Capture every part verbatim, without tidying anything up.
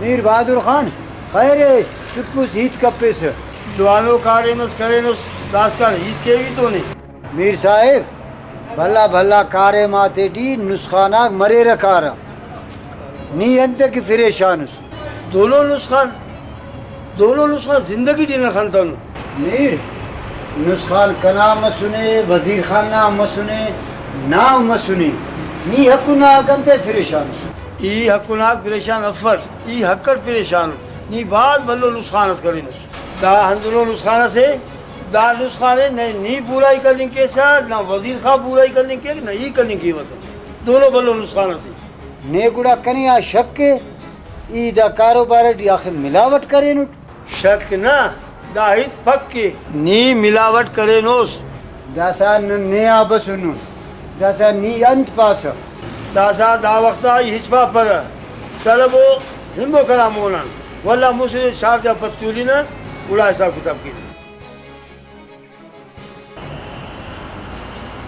میر بہادر خان، خیر ءِ، چپ اس، ہیت کپیسہ۔ جوانو کاریم اس کرینس، داسکان ہیت کیوی تو نے۔ میر صاحب، بھلا بھلا کاریم آتے ٹی نسخان آک مریرہ کارہ۔ نی انت کہ فریشان اس؟ دونو نسخان، دونو نسخان زندگی ٹی نن خنتنو۔ میر، نسخان کنا مسنے، وزیر خان نا مسنے، نا مسنے۔ نی حق نا کنتے فریشان اس؟ ای حق نا فریشان افٹ، ای حق اٹ فریشان اٹ۔ نی بھاز بھلو نسخان اس کرینس۔ دا ہندنو نسخان اسے، دا نسخان ءِ نہ نی پورائی کننگ کیسہ، نہ وزیر خان پورائی کننگ کیک، نہ ای کننگ کیوہ تہ۔ دونو بھلو نسخان اسے۔ نے گڑا کنے آ شک ءِ، ای دا کاروبار ٹی آخر ملاوٹ کرینٹ؟ شک نہ، دا ہیت پک ءِ۔ نی ملاوٹ کرینوس۔ داسہ نن نے آ بسنن، داسہ نی انت پاسہ؟ داسہ دا وخت آ ای ہچ پاپرہ، طلبو ہنبو کنا مون آن، ولدا مسہ شارجہ پتولینہ، گڑا حساب کتاب کینہ۔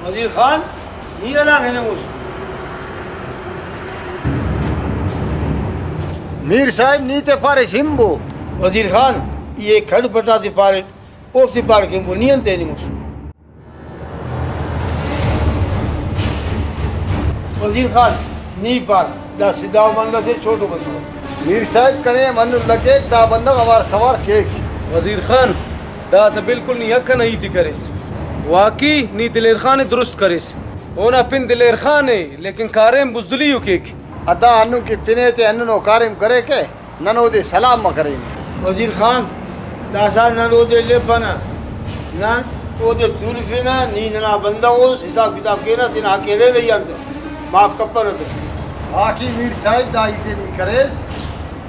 وزیر خان، نی ہرانگ ہننگ اس؟ میر صاحب، نی تے پاریس ہنبو۔ وزیر خان، ای اے کھڈ پٹ آتے پاریٹ، اوفتے پاریٹ کہ ہنبو، نی انت ہننگ اس؟ وزیر خان، نی پار، دا سدھا ءُ بندغ سے چھوٹو بندغ اس۔ میر صاحب، کنے ہم ہندن لگیک دا بندغ اوار سوار کیک۔ وزیر خان، داسہ بالکل نی حق انا ہیت ءِ کریس۔ واقعی نی دلیر خان ءِ درست کریس۔ اونا پن دلیر خان ءِ، لیکن کاریم بزدلی ءُ کیک۔ ادا ہندن کہ پن ایتے ہندنو کاریم کریکہ، نن اودے سلام مہ کرینہ۔ وزیر خان، داسہ نن اودے لیپنہ، نن اودے تولفنہ، نی ننا بندغ اس، حساب کتاب کینہ، تینا حق ایلو ایلو آن تہ معاف کپنہ تہ۔ واقعی میر صاحب، دا ہیت ءِ نی کریس،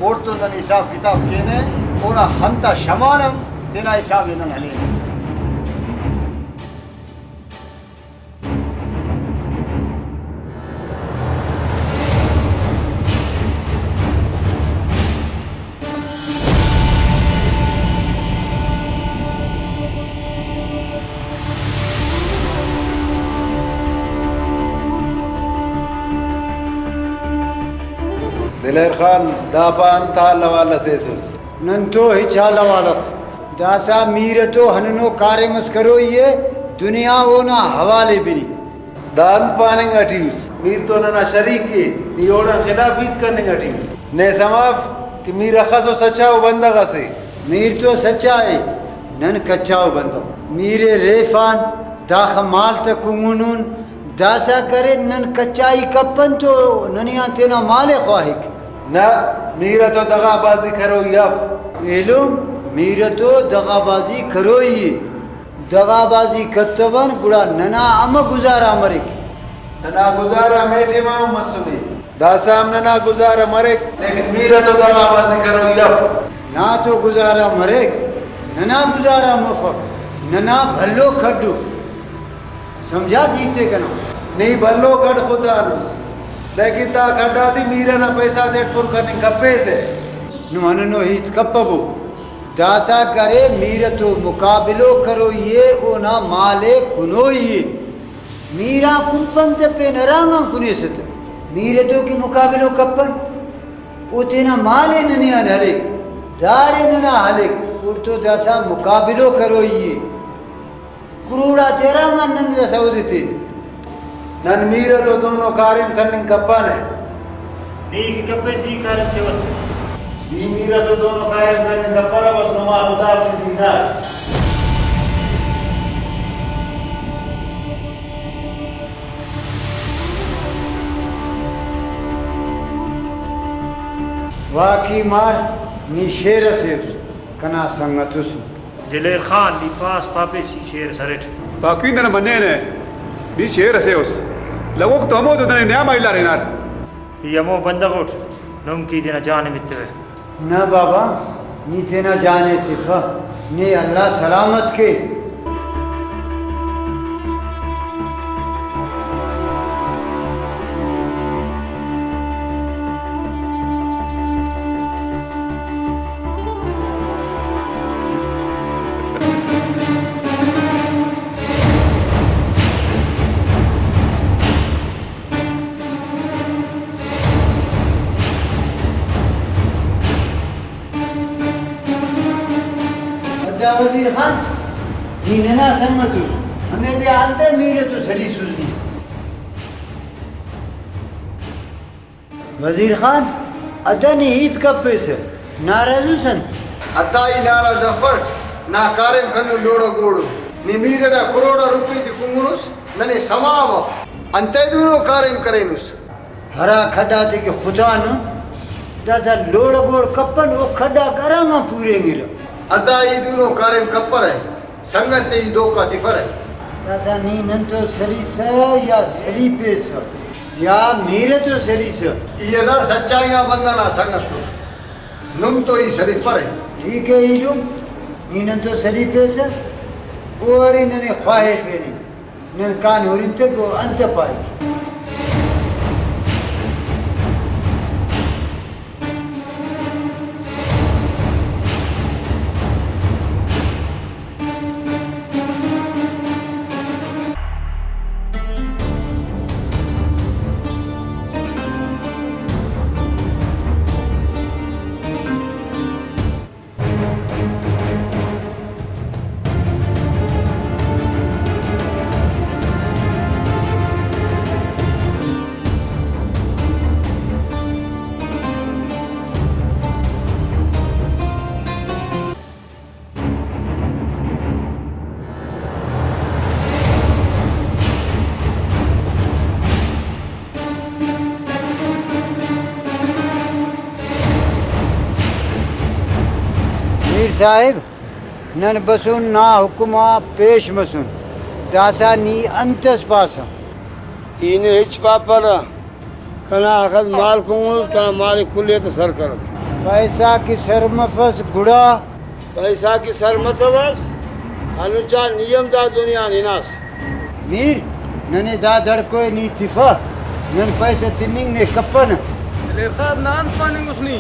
اوڑتون نن حساب کتاب کینہ، اونا خن تا شمان ہم تینا حساب ءِ نن ہلینہ۔ دلیر خان، دا پا انت حال حوال اس ایسس؟ نن تو ہچ حال حوال اف۔ داسہ میر اتو ہننو کاریم اس کروئی ءِ، دنیا اونا حوالے بنی۔ دا انت پاننگ اٹی اس؟ میر تو ننا شریک ءِ، نی اوڑان خلاف ہیت کننگ اٹی اس۔ نے سما اف کہ میر اخس ءُ سچاؤ بندغ اسے۔ میر تو سچا ءِ، نن کچاؤ بندغ۔ میر ءِ ریفان، داخہ مال تہ کنگنن، داسہ کرے نن کچائی کپن تو ننے آن تینا مال ءِ خواہک۔ نہ، میر اتو دغا بازی کروئی اف۔ ایلم، میر اتو دغا بازی کروئی ءِ۔ دغا بازی کتون گڑا ننا امہ گزارہ مریک؟ ننا گزارہ میٹھے ما ہم مسنے۔ داسہ ہم ننا گزارہ مریک، لیکن میر اتو دغا بازی کروئی اف۔ نا تو گزارہ مریک، ننا گزارہ مفک، ننا بھلو کھڈ ءُ۔ سمجھاس ہیت ءِ کنا؟ نی بھلو کھڈ خدانس، لیکن دا کھڈ آتے میر ئنا پیسہ تیٹ پر کننگ کپیسہ۔ نم ہننو ہیت کپبو۔ داسہ کرے میر اتو مقابلو کروئی ءِ، اونا مال ءِ کنوئی ءِ۔ میر آن کمپن تہ پین ہرانگ آن کنیسہ تہ۔ میر اتو کہ مقابلو کپن، او تینا مال ءِ ننے آن ہلیک، داڑے ننا ہلیک، اوڑتو داسہ مقابلو کروئی ءِ۔ کروڑ آتے ہرانگ آن نن داسہ اودے تین۔ نن میر اتو دونو کاریم کننگ کپانہ۔ نی کہ کپیس ای کاریم کیوہ۔ نی میر اتو دونو کاریم کننگ کپانہ، بس نما خدا حافظی نا۔ واقعی مار، نی شیر اسے اس، کنا سنگت اس۔ دلیر خان، نی پاس پاپیسی شیر اس اریٹ۔ واقعی نن منینہ، نی شیر اسے اس۔ لوک تو ہمودے ننے نیام آ الار ہنار۔ ای ہمو بندغ اٹ، نم کہ ای تینا جان ءِ متوہ۔ نہ بابا، نی تینا جان ءِ تفہ، نے اللہ سلامت کے۔ وزیر خان، نی ننا سنگت اس، ہمے دے آ انتئے میر تو سلیسس نی؟ وزیر خان، ادا نی ہیت کپیسہ، ناراض اس انت؟ ادا ای ناراض افٹ، نا کاریم کنو لوڑ ءُ گوڑ ءُ۔ نی میر ئنا کروڑ آ روپئی تے کنگنس، ننے سما اف۔ انتئے دونو کاریم کرینس؟ ہرا کھڈ آتے کہ ختانو، داسہ لوڑ ءُ گوڑ کپن، او کھڈ آک ارام آن پورینگرہ۔ ادا ای دونو کاریم کپرہ، سنگت تے ای دھوکہ تفرہ۔ داسہ نی نن تو سلیسہ یا سلیپیسہ یا میر تو سلیسہ؟ ای ادا سچائی آ بندغ نا سنگت اُس، نم تو ای سلیپرہ۔ ٹھیک ہے ایلم، نی نن تو سلیپیسہ، او ارے ننے خواہفینے۔ نن کان ہرن تے گو انت پائک؟ میر صاحب، نن بسن نا حکم آ پیش مسن، داسہ نی انت اس پاسہ؟ ای نے ہچ پاپرہ، کنا اخس مال کنگنس، کنا مال ءِ کل ءِ تہ سر کرک۔ پیسہ کہ سر مفس گڑا؟ پیسہ کہ سر متوس، ہندن چا نی ہم دا دنیا آن ہناس۔ میر، ننے دا دڑکو ءِ نی تفا، نن پیسہ تننگ نے کپنہ۔ دلیر خان، نا انت پاننگ اس نی؟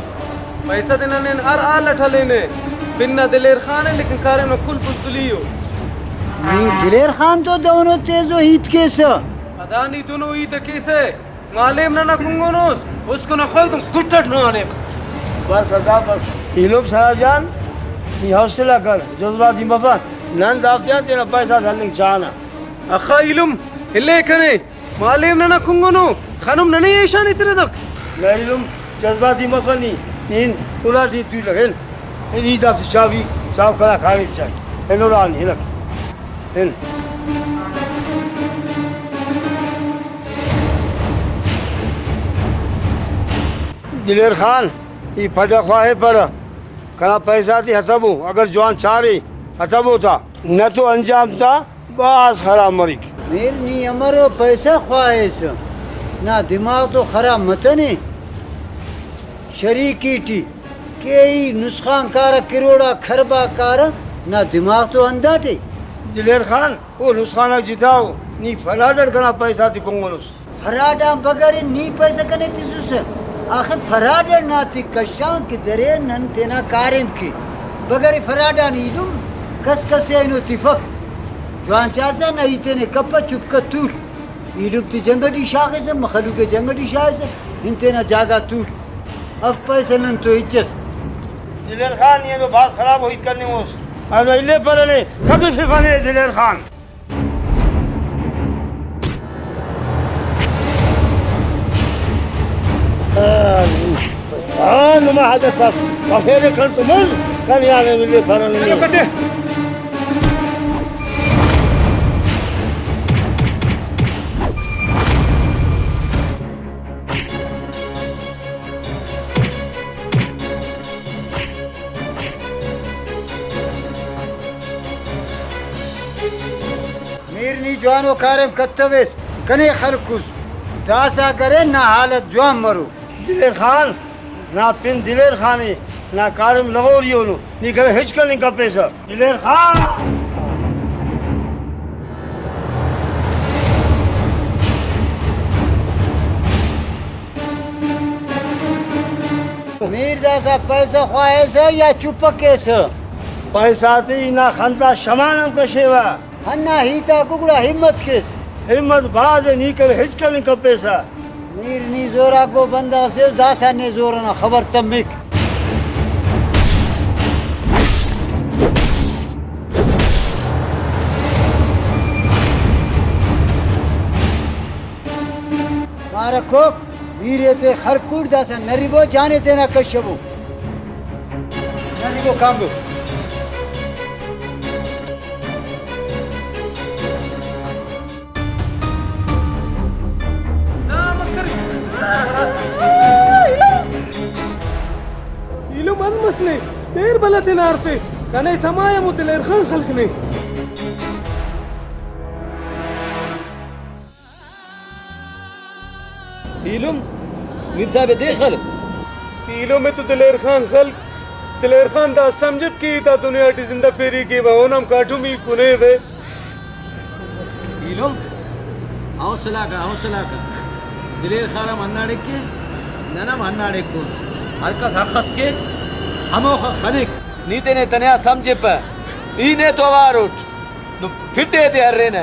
پیسہ تینا نن ہر حال اٹ ہلینے۔ پن نا دلیر خان ءِ، لیکن کاریم نا کل بزدلی ءُ۔ نی دلیر خان تو دہنو تیزو ہیت کیسہ۔ ادا نی دنو ہیت ءِ کیسہ۔ معلم ننا کنگنوس، اسکان ءِ خوائک تون گٹ اٹ نوانف۔ بس ادا بس۔ ایلم سراج جان، نی حوصلہ کر، جذباتی مفہ، نن دافتیان تینا پیسہ تے ہلنگ چاہنہ۔ اخا ایلم، الیکہ نے، معلم ننا کنگنو، خنم ننے ایشانی تردک۔ نہ ایلم، جذباتی مفہ نی، نی ہن اراٹی تولک ہن۔ ہن ای دافتے چابی، چاو کنا کاریم چاہی۔ ہن ارا نی ہنک۔ ہن۔ دلیر خان، ای پھڈ ءِ خواہپرہ، کنا پیسہ تے ہتبو، اگر جوان چارے ہتبو تا، نہ تو انجام تا بھاز خراب مریک۔ میر، نی امرو پیسہ خواہسہ؟ نا دماغ تو خراب متنے۔ شریکی ٹی کہ ای نسخان کارہ، کروڑ آک خراب کارہ، نا دماغ تو ہنداٹے۔ دلیر خان، او نسخان آک جتا ءُ، نی فراڈ اٹ کنا پیسہ تے کنگنس۔ فراڈ آن بغیر نی پیسہ کنے تسوسہ؟ آخر فراڈ اٹ نا تے کشان کہ درے نن تینا کاریم کے۔ بغیر فراڈ آن ایلم کس کس ءِ اینو تفک۔ جوان چاسہ نہ ای تینے کپہ، چپ کہ تول۔ ایلم تے جنگ ٹی شاغسہ، مخلوق ءِ جنگ ٹی شاغسہ، ہن تینا جاگہ تول۔ اف پیسہ نن تو ہچ اس۔ دلیر خان، نی اینو بھاز خراب ءُ ہیت کننگ اس۔ اینو الیپرہ نے، کتففنے دلیر خان۔ آ، نما حاجت اس۔ بفیرے کن تو مر، کن یار الیپرہ نے۔ میر، نی جوانو کاریم کتویس، کنے خلکس، داسہ کرے نا حالت جوان مرو۔ دلیر خان، نا پن دلیر خان ءِ، نا کاریم لغوری اونو، نی کنے ہچ کننگ کپیسہ۔ دلیر خان! میر، داسہ پیسہ خواہسہ یا چپ کیسہ؟ پیسہ تے ای نا خن تا شمان ہم کشیوہ۔ ہندا ہیت آکو گڑا ہمت کیس۔ ہمت بھاز ءِ، نی کنے ہچ کننگ کپیسہ۔ میر، نی زوراکو بندغ ئسے اُس، داسہ نے زور ئنا خبر تمک۔ ہرکوک، میر ایتے خلکوٹ داسہ نریبو جانے تینا کشبو۔ نریبو کانبو۔ ایلم انت مس نے، دیر بلہ تینا ہرفے، کنے سما ءِ ہمو دلیر خان خلک نے۔ ایلم، میر صاحب ءِ دے خل۔ ایلم ءِ تو دلیر خان خل۔ دلیر خان دا سمجھپ کہ دا دنیا ٹی زندہ پیری کیوہ، اون ہم کاٹمی کنیوہ۔ ایلم، حوصلہ کا، حوصلہ کا۔ دلیر خان ہم ہنداڑے کے، نن ہم ہنداڑے کون۔ ہر کس حق اس کے، ہموخہ خنک۔ نی تینے تنیا سمجھپہ۔ ای نے تو اوار اٹ۔ نو پھڈ ایتے ہرینہ۔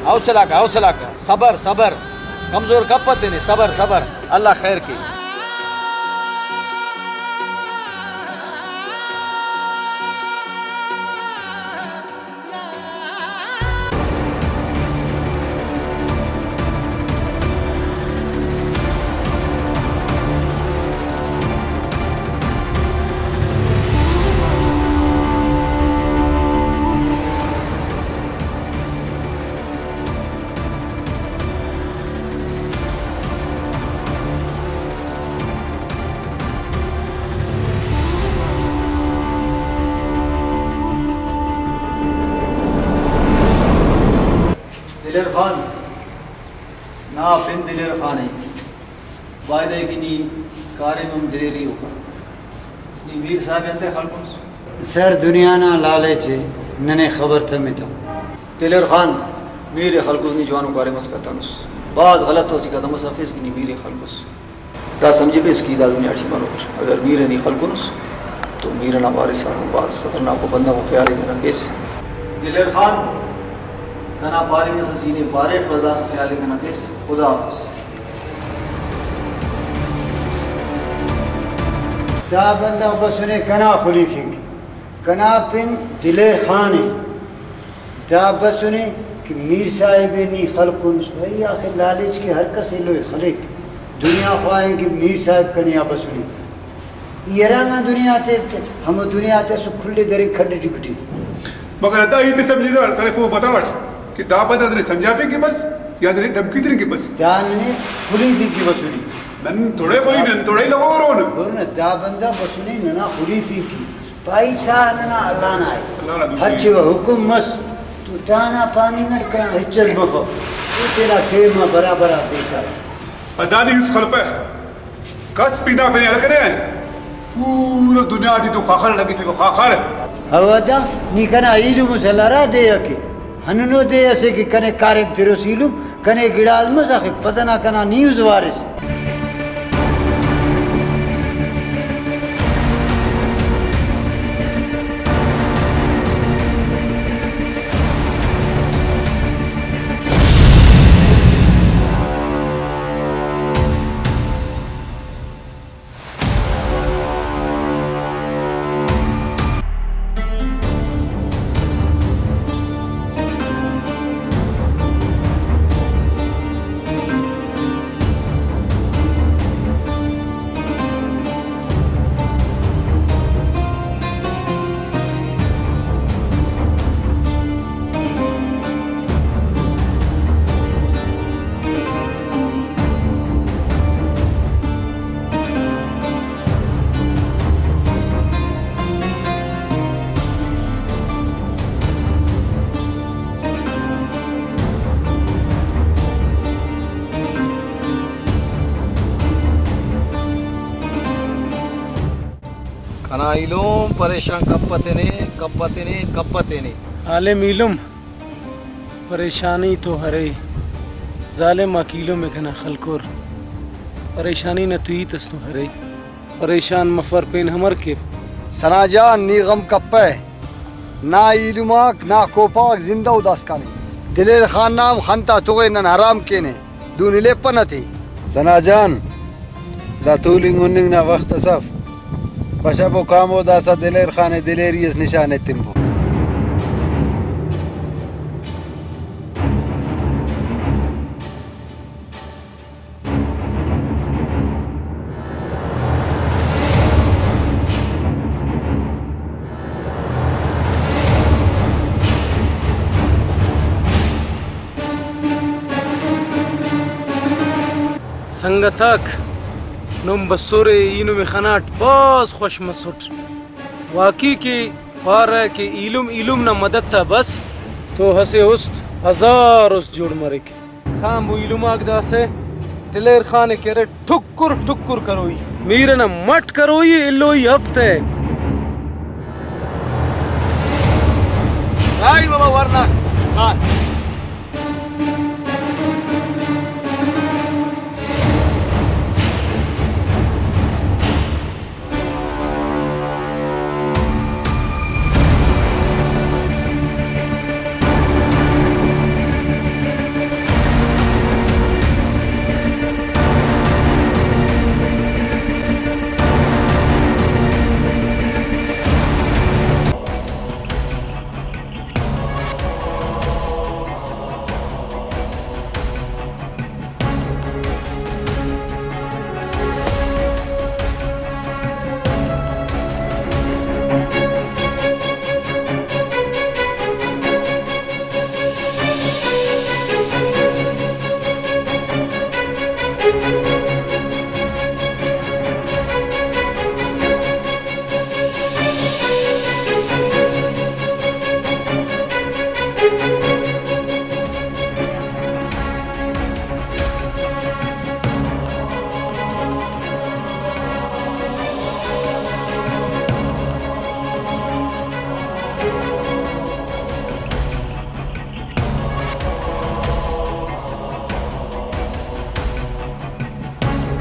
حوصلہ کا، حوصلہ کا، صبر، صبر، کمزور کپہ تینے، صبر، صبر، اللہ خیر کے۔ دلیر خان، نا پن دلیر خان ءِ۔ بایدے کہ نی کاریم ہم دلیری ءُ کر۔ نی میر صاحب ءِ انتئے خلکونس؟ سر، دنیا نا لالچ ءِ، ننے خبر تمتو۔ دلیر خان، میر ءِ خلکوس، نی جوانو کاریم اس کتنس۔ بھاز غلط تو اسہ قدم اس ہرفیس کہ نی میر ءِ خلکوس۔ دا سمجھفیس کہ دا دنیا ٹی مروٹ۔ اگر میر ءِ نی خلکنس تو میر ئنا وارث آک بھاز خطرناک ءُ، بندغ ءُ، خیال ءِ تینا کیس۔ دلیر خان، کنا پاننگ اس ءِ، ای نے پاریٹ، بس داسہ خیال ءِ تینا کیس۔ خدا حافظ۔ دا بندغ بسنے کنا خلیفنگ ءِ، کنا پن دلیر خان ءِ۔ دا بسنے کہ میر صاحب ءِ نی خلکنس۔ بھئی، آخر لالچ کہ ہر کس ایلو ءِ خلیک۔ دنیا خواہنگ کہ میر صاحب کنے آ بسنے۔ ای ہرانگان دنیا تے، ہمو دنیا تے اسہ کھلے درے کھڈ ٹی بٹی۔ مگر دا ہیت ءِ سمجھیدہ، کنے پہہ بتاوٹ کہ دا بندغ ننے سمجھافنگ کہ بس یا ننے دھمکی تننگ کہ بس؟ دا ننے خلیفنگ کہ بسنے۔ نن تھوڑے خلی، نن تھوڑے لگورون۔ اور نہ، دا بندغ بسنے ننا خلیفنگ کہ۔ پیسہ ننا اللہ نا ءِ۔ اللہ نا دوست ہرچی ءِ۔ و حکم مس تو دانا پاننگ اٹ کنا ہچ ہم مفک۔ تو تینا ٹائم آ برابر آ دے کائے۔ پدا نی است خلپہ۔ کس بھی نا پنے ہلکنے۔ پورا دنیا ٹی تو خاخر لگفیوہ، خاخر۔ ہو دا، نی کنا ایلم اس ہلارا دے ءِ کہ۔ ہندنو دے اسے کہ کنے کاریم تروس ایلم، کنے گڑاس مس آخر پدنا کنا نیوز وارث۔ کنا ایلم پریشان کپہ تینے، کپہ تینے، کپہ تینے۔ عالم ایلم، پریشانی تو ارے، ظالم آک ایلم ءِ کنا خلکر۔ پریشانی نا تو ہیت اس تو ارے۔ پریشان مفر، پین امر کیو۔ ثنا جان، نی غم کپہ۔ نا ایلم آک، نا کوپہ غاک زندہ ءُ داسکان ءِ۔ دلیر خان نا ہم خن تا تغے، نن حرام کینے۔ دہن الیپہ نہ تے۔ ثنا جان، دا تولنگ ہننگ نا وخت اس اف۔ بشبو کامو، داسہ دلیر خان ءِ دلیری اس نشان ایتنبو۔ سنگت آک، نم بسورے، ای نمے خناٹ بھاز خوش مسٹ۔ واقعی کہ پارہ کہ ایلم ایلم نا مدد تا بس تو اسہ است ہزار است جوڑ مریک۔ کانبو ایلم آک داسہ دلیر خان ءِ کہ ارے ٹکر ٹکر کروئی۔ میر ئنا مٹ کروئی، ایلوئی ہفت ءِ۔ راہی بابا ورنا خان۔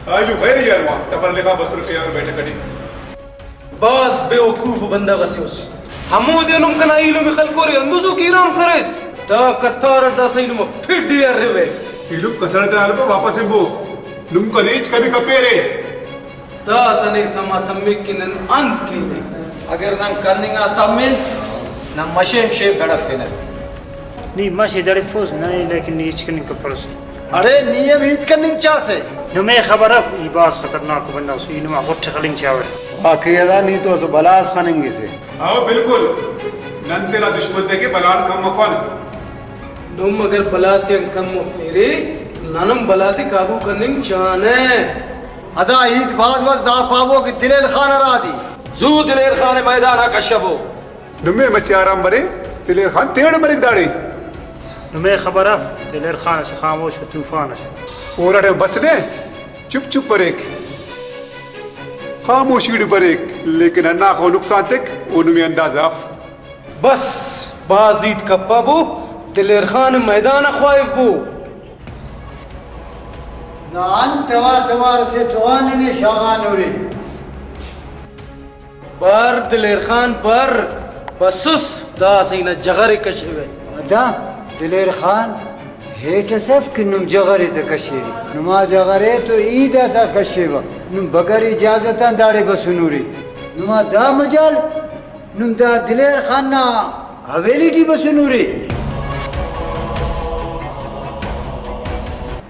آ ایلم خیر ءِ یار، ما تفر لکھا بسر تیار بیٹھک اٹی۔ بھاز بے وقوف بندغ اسے اس۔ ہمودے نم کنا ایلم ءِ خلکورے، ہندن زوک ایلم کریس۔ دا قطار اٹ داسہ ایلم ءِ پھڈ ءِ ہرروے۔ ایلم کسر تے ہلبو واپس ہنبو۔ نم کنے ہچ کنے کپیرے۔ داسہ نے سما تمک کہ نن انت کینہ؟ اگر نن کننگ آ تمن، نن مش ءِ ہم شیف گڑفنہ۔ نی مش ءِ دڑفوس ننے، لیکن نی ہچ کننگ کپروس۔ اڑے نی ہم ہیت کننگ چاسہ۔ نمے خبر اف، ای بھاز خطرناک بندغ اس، ای نما غٹ خلنگ چاوہ۔ واقعی ادا نی تو اسہ بلا اس خننگسے۔ ہاؤ بالکل، نن تینا دشمن تیکہ بلا آن کم مفن۔ نم اگر بلا تیان کم مفیرے، نن ہم بلا تے قابو کننگ چانہ۔ ادا ہیت بھاز مس، دا پاوہ کہ دلیر خان ہرا دی۔ زو دلیر خان ءِ میدان آ کشبو۔ نمے مچے آرام برے، دلیر خان تیڑ مریک داڑے۔ نمے خبر اف، دلیر خان اسہ خاموش و طوفان اسے۔ اوراٹے بس نے چپ چپ بریک، خاموشی ٹی بریک، لیکن ہنداخہ او نقصان تیک، او نمے اندازہ اف۔ بس، بھاز ہیت کپبو، دلیر خان میدان آ خواہفبو۔ نا انت توار توار اسے تو آ ننے شاغانورے۔ بر دلیر خان بر، بسس، داسہ ای نا جغر ءِ کشیوہ۔ ادا دلیر خان ہیٹ اس اف کہ نم جغر ءِ تہ کشیرے۔ نما جغر ءِ تو ای داسہ کشیوہ، نم بغیر اجازت آن داڑے بسنورے۔ نما دا مجال، نم دا دلیر خان نا حویلی ٹی بسنورے۔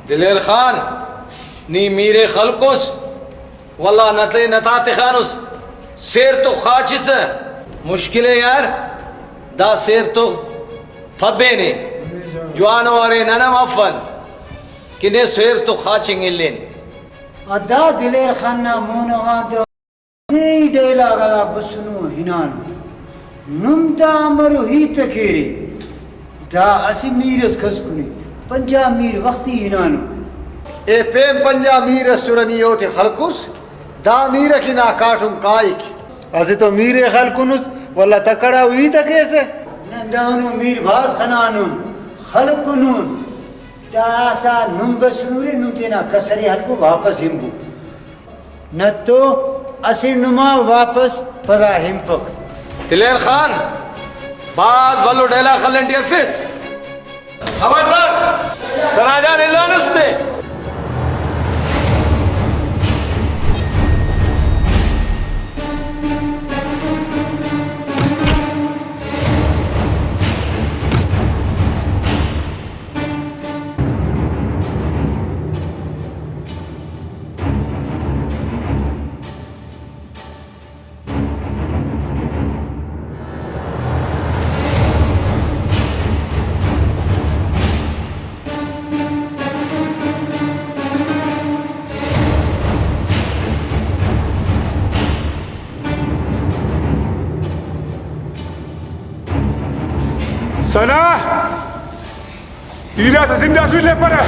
دلیر خان، نی میر ءِ خلکس، ولدا نتے نتا تخانس، سیر تخ خاچسہ۔ مشکل ءِ یار، دا سیر تخ پبینے، جوانو ارے نن ہم افن کہ نے سیر تخ خاچنگ الین۔ ادا دلیر خان نا مون آ دا ای ڈیلاگ آ بسنو ہنانو۔ نم دا امرو ہیت ءِ کیرے؟ دا اسہ میر اس کس کنے، پنجا میر وختی ہنانو۔ اے پین پنجا میر اسرہ، نی اوتے خلکس، دا میر اکن آ کاٹم کائک۔ اسہ تو میر ءِ خلکنس، ولدا تکڑا او ہیت ءِ کیسہ۔ نن دہنو میر بھاز خنانن، خلکنن۔ داسہ نم بسنورے، نم تینا کسرے ہلبو، واپس ہنبو۔ نتو اسہ نما واپس پدا ہنپک۔ دلیر خان، بھاز بھلو ڈیلاگ خلنگ ٹی ارفیس۔ خبردار! سراجان الانس تے۔ ثنا! پیرہ اسہ زندہ سوئی لیپرہ۔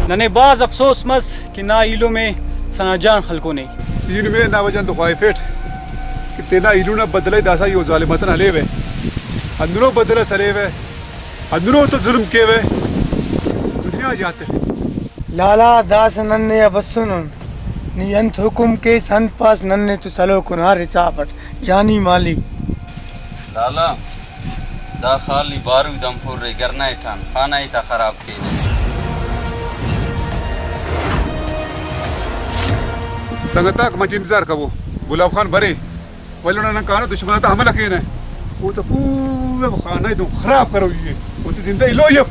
ننے بھاز افسوس مس کہ نا ایلم ءِ ثنا جان خلکونے۔ ای نمے ہندا وجہ غان تو خواہفیٹ کہ تینا ایلم نا بدلہ ءِ داسہ ای او ظالم آتیان ہلیوہ، ہندنو بدلہ اس ہلیوہ، ہندنو اوتون ظلم کیوہ، دنیا یات ءِ۔ لالا، داسہ ننے آ بسنن۔ نی انت حکم کیس، انت پاس، ننے تو سلوکن ہر حساب اٹ، جانی مالی۔ لالا، دا خالی باروک دم پورے گرنائٹ آن خانہ ءِ تا خراب کینہ۔ سنگتاک، مچہ انتظار کبو، گلاب خان برے، ولے اونا نن کانہ دشمن آتا حملہ کینہ، اوتا پورا خانہ ءِ دن خراب کروئی ءِ، اوتے زندہ ایلوئی اف۔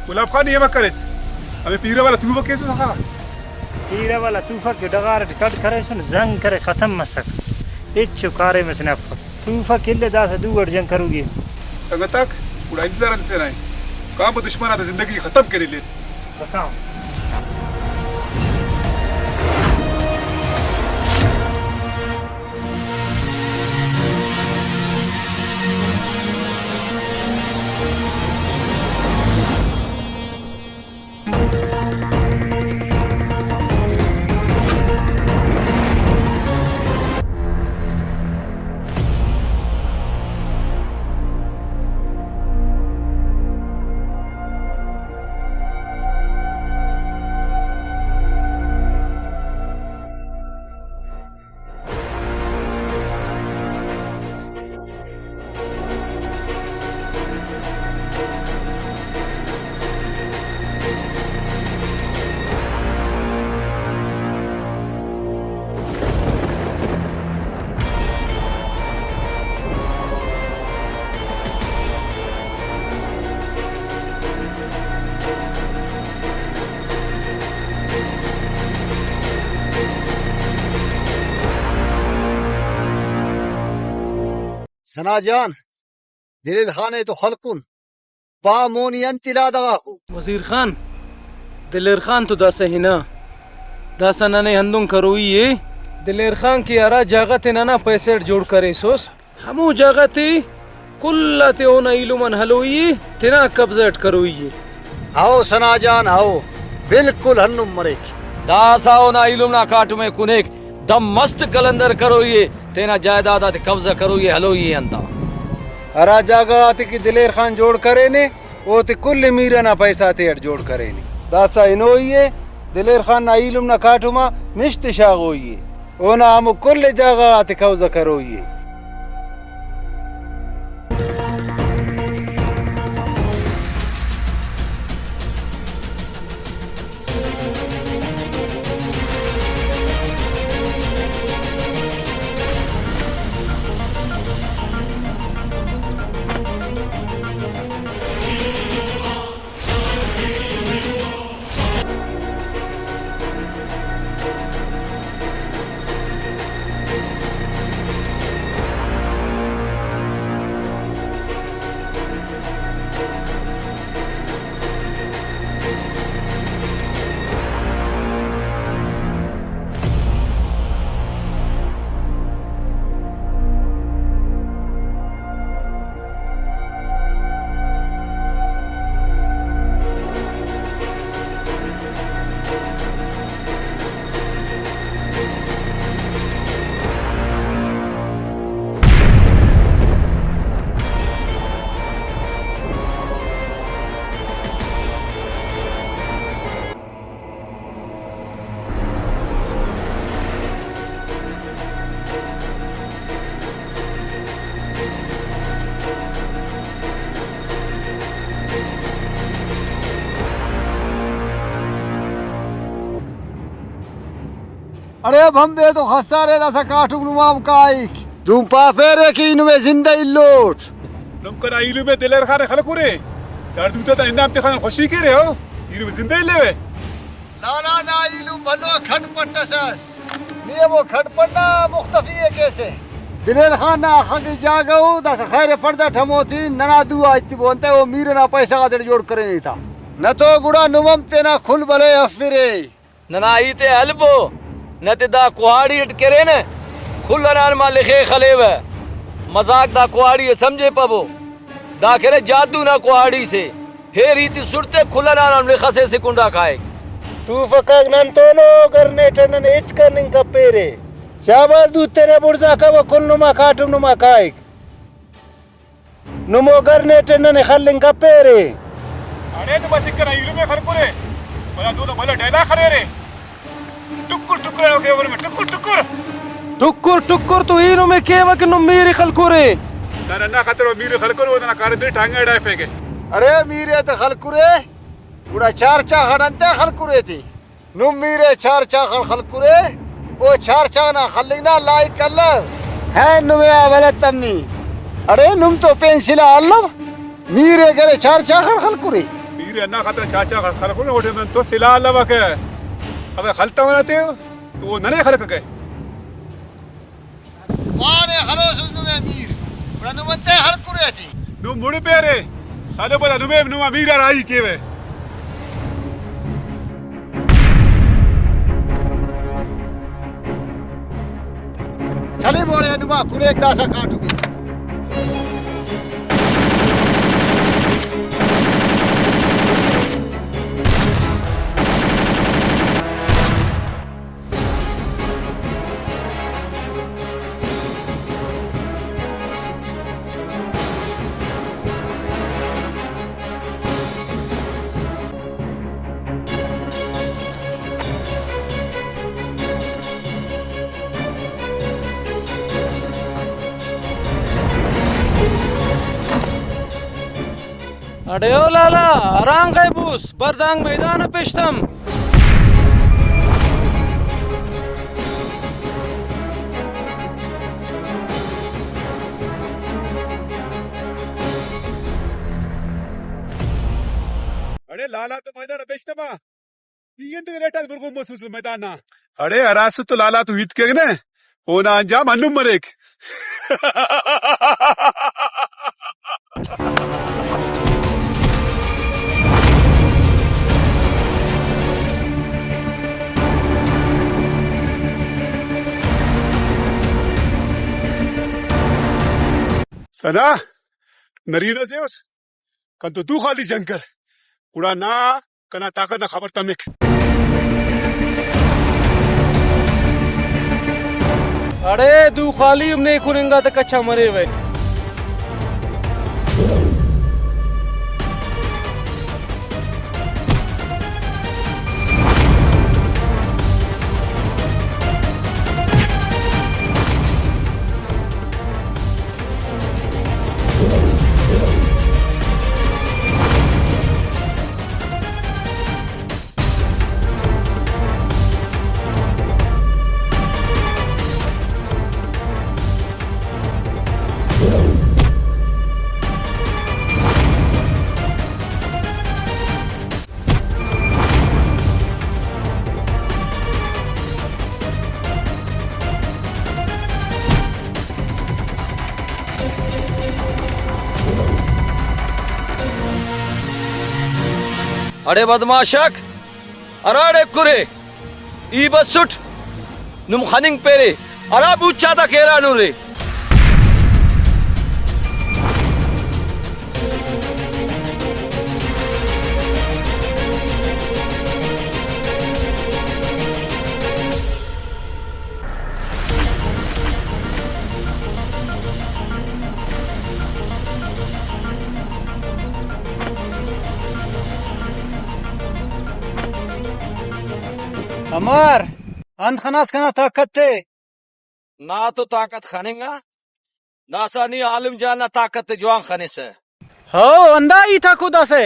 گلاب خان، نی امر کریس؟ ہمے پیرہ والا تحفہ کیسس اخا؟ پیرہ والا تحفہ کہ ڈغار ٹی کڈ کریسن، زنگ کرے، ختم مسک، ہچو کاریم اس نے افک۔ تحفہ کلے داسہ دو اٹ جنگ کروگی۔ سنگتاک، گڑا انتظار انت سے نا ءِ؟ کان با دشمن آتا زندگی ختم کر ایلے۔ بکام۔ ثنا جان، دلیر خان ءِ تو خلکن۔ پا مون ای انت الا دغاکو؟ وزیر خان، دلیر خان تو داسہ ہنا، داسہ ننے ہندن کروئی ءِ۔ دلیر خان کہ ہرا جاگہ تے ننا پیسہ اٹ جوڑ کریسس، ہمو جاگہ تے کل آتے اونا ایلم آن ہلوئی ءِ، تینا قبضہ اٹ کروئی ءِ۔ ہئو ثنا جان، ہئو، بالکل ہندن مریک۔ داسہ اونا ایلم نا کاٹم ءِ کنیک، دم مست قلندر کروئی ءِ، تینا جائیداد آتے قبضہ کروئی ءِ، ہلوئی ءِ انت آ۔ ہرا جاگہ غاتے کہ دلیر خان جوڑ کرینے، اوتے کل میرہ نا پیسہ تیٹ جوڑ کرینے۔ داسہ ہنوئی ءِ، دلیر خان نا ایلم نا کاٹم آ نشت شاغوئی ءِ۔ اونا ہمو کل جاگہ غاتے قبضہ کروئی ءِ۔ اڑے بمبے تو خسارے، داسہ کاٹم نما ہم کائک۔ دہن پاپیرے کہ ای نمے زندہ الوٹ۔ نم کنا ایلم ءِ دلیر خان ءِ خلکرے۔ داڑے دوتہ تا انعام تخان خوشی کیرے ہو۔ ای نمے زندہ الیوے۔ لالا نا ایلم بھلو کھڈ پٹ ئس ئس۔ نی ہمو کھڈ پٹ نا مختفی ءِ کیسے۔ دلیر خان نا اخہ کہ جاگہ ءُ، داسہ خیر پڑدہ ٹھموتین ننا دو آ ایتبو انتئے او میر ئنا پیسہ غاتیٹ جوڑ کرینے تا۔ نہ تو گڑا نم ہم تینا کل بلے ہرفرے۔ ننا ہیت ءِ ہلبو، نہ تے دا کوہاڑی اٹ کرینہ، کل ئنا نما لخے خلیوہ۔ مزاک دا کوہاڑی ءِ سمجھیپبو۔ دا کہ ارے جادو نا کوہاڑی سے، پھیر ای تسٹ تے کل ئنا نم لخ اسے سے کنڈا کائک۔ توفک آک نن تونو، گرنیٹ اٹ نن ہچ کننگ کپیرے۔ شاباز دود تینا بڑزا کبو، کل نما کاٹم نما کائک۔ نمو گرنیٹ اٹ ننے خلنگ کپیرے۔ اڑے نم اسہ کنا ایلم ءِ خلکرے، ولدا دہن بھلا ڈیلا خلیرے۔ ٹکر ٹکر آ کیوہ نمے، ٹکر ٹکر۔ ٹکر ٹکر تو ای نمے کیوہ کہ نم میر ءِ خلکرے۔ نن ہندا خاطر او میر ءِ خلکرے، او ننا کاریم تے ٹانگہ اڈائفیکہ۔ اڑے میر ءِ تہ خلکرے، گڑا چار چاخڑ انتئے خلکرے تے؟ نم میر ءِ چار چاخڑ خلکرے، او چار چاخ نا خلنگ نا لائق الو۔ ہے نمے آ ولد تمی۔ اڑے نم تو پین سلاہ الو۔ میر ءِ کرے چار چاخڑ خلکرے۔ میر ءِ ہندا خاطر چار چاخڑ خلکرے، اوٹی نن تو سلاہ الوکہ۔ اگہ خلتونا تے تو او ننے خلککہ۔ پانے خلوسس نمے میر، گڑا نم انتئے خلکرے تے؟ نم مڑ پیرے، سالو پدا نمے نما میر آ راہی کیوہ۔ سلیم وڑے نما کلیک داسہ کاٹمے۔ اڑے او لالا، ہرانگ غیبوس، بردانگ میدان ء پیشتم۔ اڑے لالا تو میدان ء پیشتما۔ ای انت کہ لیٹ آس بلغم مسوس میدان نا۔ اڑے ہراسے تو لالا تو ہیت کیک نہ، اونا انجام ہندن مریک۔ ثنا، نرینہ سے اس، کن تو دو خالی جنگ کر، گڑا نا کنا طاقت نا خبر تمک۔ اڑے دو خالی ہم نے کننگا تہ کچا مریوہ۔ اڑے بدمعاشاک، ہراڑے کُرے، ای بسٹ، نم خننگ پیرے، ہرا بوچ آتا کیرا نورے۔ امر، انت خناس کنا طاقت تے؟ نا تو طاقت خننگا، داسہ نی عالم جان نا طاقت تے جوان خنسہ۔ ہو، ہندا ہیت آ کداسہ۔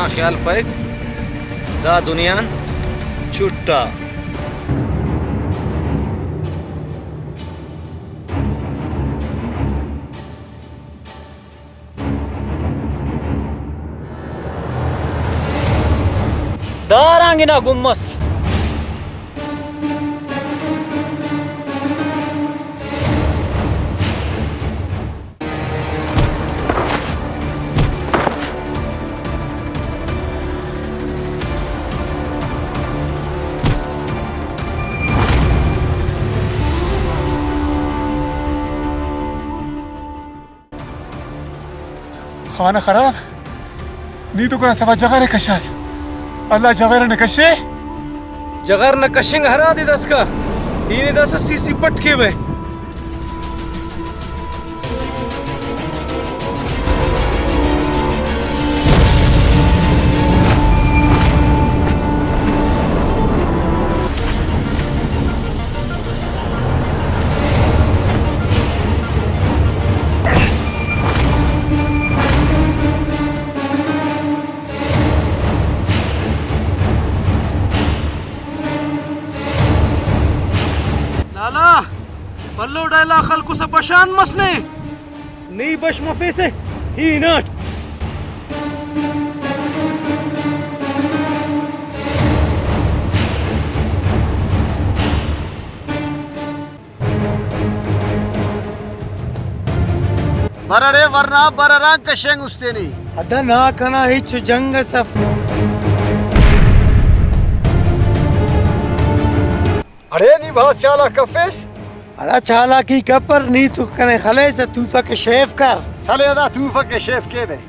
خیال پائک، دا دنیا چٹا۔ دا ہرانگ انا گم مس۔ خانہ خراب، نی تو کنا سبا جغر ءِ کشاس۔ اللہ جغر ءِ نہ کشے۔ جغر نا کشنگ ہرا دے داسکا، ای نے داسہ سی سی پٹ کیوہ۔ لالا، بھلو ڈائلاگ خلکوسہ، بشان مس نے۔ نی بش مفیسہ، ای ہناٹ۔ برڑے ورنا برران کشینگ استے نے۔ ادا نا کنا ہچو جنگ اس اف۔ اڑے نی بھاز چالاک کفیس۔ ادا چالاکی کپر، نی تو کنے خلیسہ توفک ءِ شیف کر۔ سلے ادا توفک ءِ شیف کیوہ۔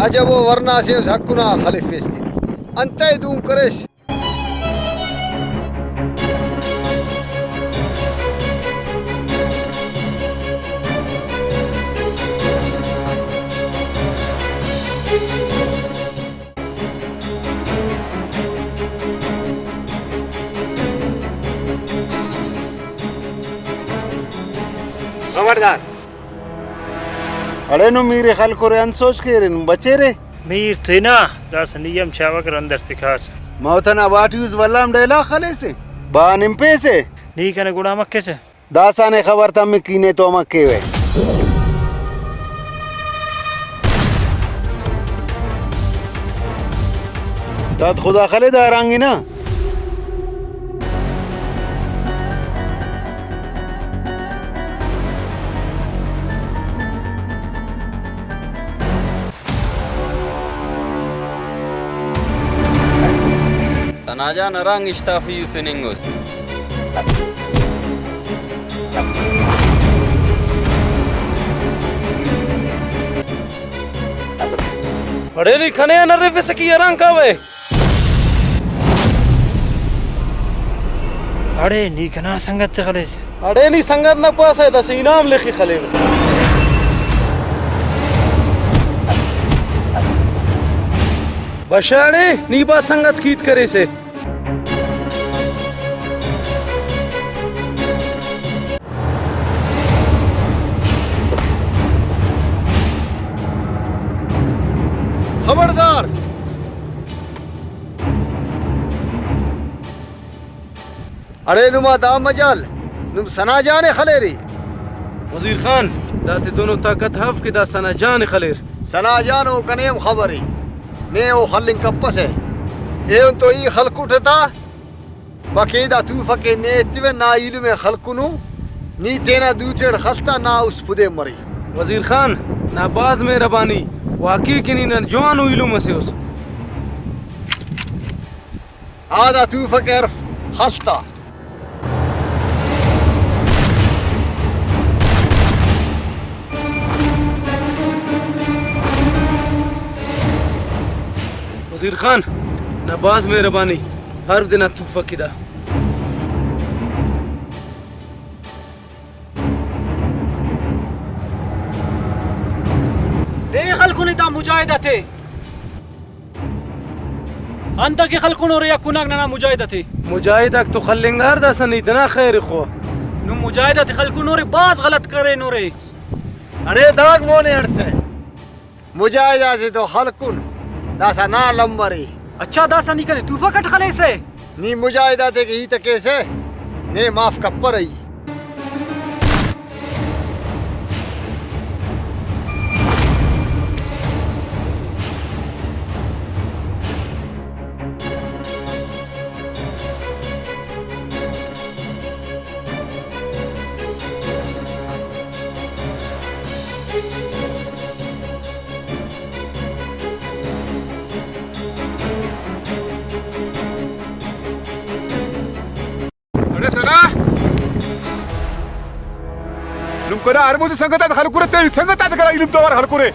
عجب و ورنا سے اس حق نا خلفیس تینے۔ انتئے دون کریس۔ خبردار۔ اڑے نم میر ءِ خلکرے، انت سوچ کیرے نم بچیرے؟ میر تینا، داسہ نی ہم چاوہ کر اندر تکاسہ۔ مئو تنا باٹی اس ولام ڈیلا خلیسے، با نمپیسے۔ نی کنے گڑا مکسہ۔ داسہ نے خبر تمک، ای نے تو امک کیوہ۔ تات خدا خلے دا ہرانگ نا۔ ثنا جان ہرانگ اشتافی اس ہننگ اس۔ اڑے نی کنے آن ہرفسہ کہ ای ہرانگ کاوہ۔ اڑے نی کنا سنگت تے خلیسہ۔ اڑے نی سنگت نا پاسہ داسہ انعام لخی خلیوہ۔ بشاڑے نی با سنگت کیت کریسہ۔ خبردار! اڑے نما دا مجال، نم ثنا جان ءِ خلیرے۔ وزیر خان، داتے دنو طاقت اف کہ دا ثنا جان ءِ خلیر۔ ثنا جان او کنے ہم خبرے، نے او خلنگ کپسہ۔ ایہن تو ای خلکوٹہ تا، بقاعدہ توفک ءِ نے ایتوہ، نا ایلم ءِ خلکنو، نی تینا دوٹی اٹ خل تا، نا اس پدین مرے۔ وزیر خان، نا بھاز مہربانی، واقعی کہ نی نن جوانو ایلم اسے اس۔ آ دا توفک ءِ ہرف خل تا۔ وزیر خان، نا بھاز مہربانی، ہرف دے نا توفک ءِ دا۔ دے خلکنے دا مجاہد آتے۔ انت کہ خلکنورے آ کناک ننا مجاہد آتے؟ مجاہد آک تو خلنگار، داسہ نی تینا خیر خو۔ نم مجاہد آتے خلکنورے، بھاز غلط کرینورے۔ اڑے داگ مونے اڑسہ، مجاہد آتے تو خلکن، داسہ نا لمبر ءِ۔ اچھا، داسہ نی کنے توفک اٹ خلیسہ؟ نی مجاہد آتے کہ ہیت کیسہ، نے معاف کپرہ ای۔ اڑے ثنا، نم کنا ہر مسہ سنگت آتے خلکرہ، تینا سنگت آتے کنا ایلم توار خلکرے۔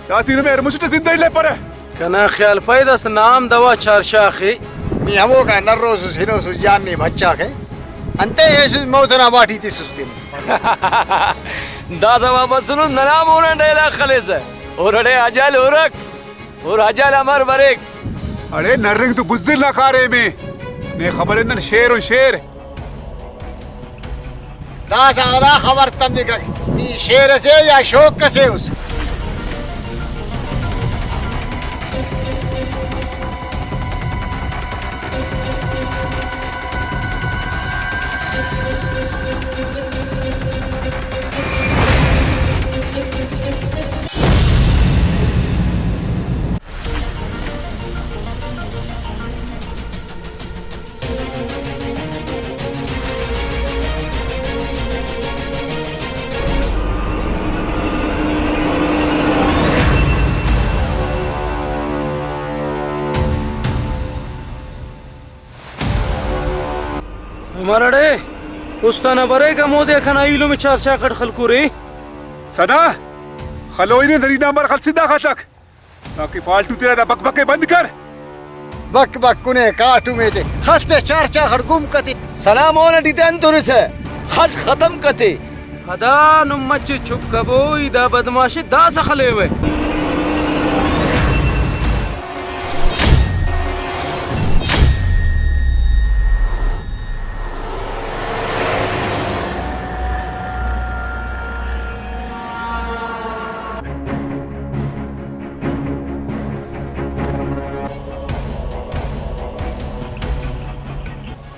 داسہ نمے ہر مسٹ زندہ الیپرہ۔ کنا خیال پائے داسہ نام دوا چار شاخ ءِ۔ نی ہموکا نروسس، ہنوسس، جان نے بچاخ ءِ۔ انتئے ایسس موت ئنا باٹی تسس تینے۔ داسہ وا بسنس ننا مونا ڈائلاگ خلیسہ۔ اور اڑے اجل ہورک۔ اور اجل امر بریک۔ اڑے نرنگ تو بزدل نا کاریم ءِ۔ نے خبر اندن شیر ان شیر۔ داسہ ادا خبر تمکک، نی شیر اسے یا شوک اسے اس۔ عمر اڑے، است انا بریک، ہمودے کنا ایلم ءِ چار شاخ اٹ خلکرے۔ ثنا، خلوئی نے دری نمبر خلسی دا خلک۔ تاکہ فالتو تینا دا بک بک ءِ بند کر۔ بک بک کنے کاٹم ایتے۔ خل تے چار چاخڑ گم کتے۔ سلام اون اٹی تے انت ہرسہ؟ خل ختم کتے۔ خدا نم مچے چپ کبو، ای دا بدمعاش ءِ داسہ خلیوہ۔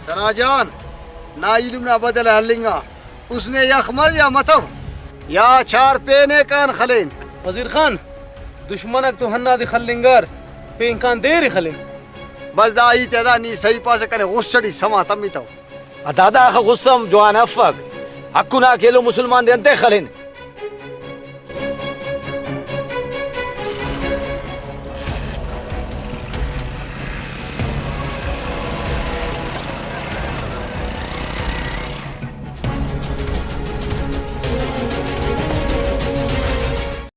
ثنا جان، نا ایلم نا بدل ءِ ہلنگا۔ اس نے یخ مس یا متو، یا چار پین ءِ کان خلین۔ وزیر خان، دشمن آک تو ہندادے خلنگار، پین کان دیر ءِ خلین۔ بس دا ہیت ادا نی صحیح پاسہ، کنے غصہ ٹی سما تمتو۔ آ دادا آخہ غصہ ہم جوان افک۔ حق نا کہ ایلو مسلمان دے انتئے خلن؟